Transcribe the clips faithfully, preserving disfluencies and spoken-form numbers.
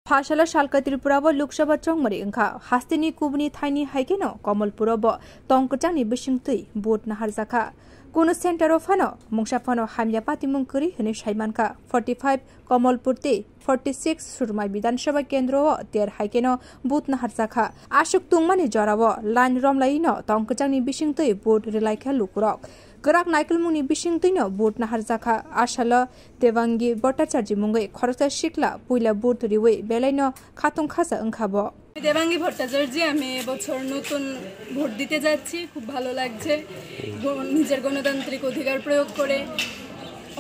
Phasalo salka Tripura bo Lok Sabha chongmari wngkha, hasteni kubuni thaini hai kheno Kamalpuro bo tong kwchangni bisingtwi vote naharjakha. Kunu center o phano mungsa phano hamya patimung kwrwi hwnwi saimankha. Forty five Kamalpur tei forty six Surmai Bidhan Sabha kendro o ter hai kheno vote naharjakha. Aswk tungmani jorao line romlaino tong kwchangni bisingtwi vote rwlaikha lukurok. Kwrak naikolmungni bisingtwino vote naharjakha. Asalo Devangi Bhattacharya mungwi khoroksa sikla puila vote riwi belaino khatung khasa wngkha bo. আমি দেবাঙ্গী ভট্টাচার্য, আমি এবছর নতুন ভোট দিতে যাচ্ছি, খুব ভালো লাগছে। গ-, নিজের গণতান্ত্রিক অধিকার প্রয়োগ করে,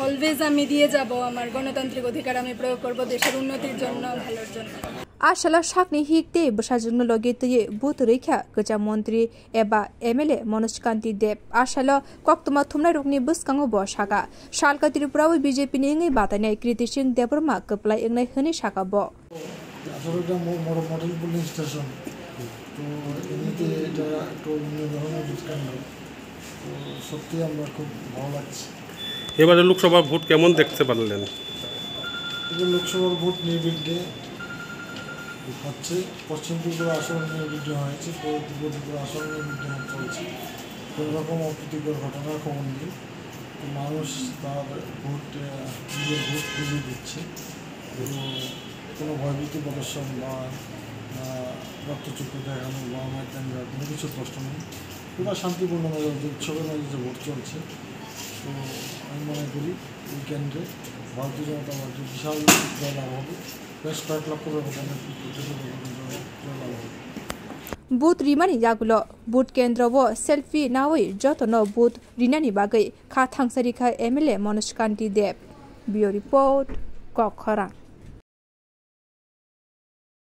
অলওয়েজ আমি দিয়ে যাব আমার গণতান্ত্রিক অধিকার, আমি প্রয়োগ করব দেশের উন্নতির জন্য, ভালোর জন্য। Asalo sakni hik tei bwsajwkno logi twiwi vote rwikha kwcham montri eba M L A Manoj Kanti Deb. Asalo koktwma thumnairokni bwskango bo sakha, salka Tripura o B J P ni wngwi batainai Kriti Singh Debbarma kwplai wngnai hwnwi sakha bo. আসলে এটা মো-, মোর model pulling station. তো এমনিতে এটা একটা অন্য ধরনের ভোট কেন্দ্র। তো সত্যি আমরা খুব ভালো লাগছে। এবারে লোকসভার ভোট কেমন দেখতে পারলেন? এবার লোকসভার ভোট নির্বিঘ্নে হচ্ছে। পশ্চিম ত্রিপুরা আসন নির্বিঘ্নে হয়েছে, পূর্ব ত্রিপুরা আসন নির্বিঘ্নে চলছে। কোনো রকম অপ্রীতিকর ঘটনার খবর নেই। তো মানুষ তার ভোট, আহ, নিজের ভোট নিজে দিচ্ছে। এবং কোনো ভয়ভীতি প্রদর্শন বা, আহ, রক্তচক্ষু দেখানো বা মাইক দাঙ্গা কোনো কিছু প্রশ্ন নেই। পুরো শান্তিপূর্ণ মেজাজে, উৎসবের মেজাজে ভোট চলছে। তো আমি মনে করি এই কেন্দ্রে ভারতীয় জনতা পার্টির বিশাল জয়লাভ হবে। বেশ কয়েক লক্ষ ব্যবধানে জয়-, জয়লাভ হবে। Vote rimani yagulo vote kendro o selfie nawi jotono vote rinani bagwi kha thangsari kha M L A Manoj Kanti Deb. Bureau Report, Kokkhorang.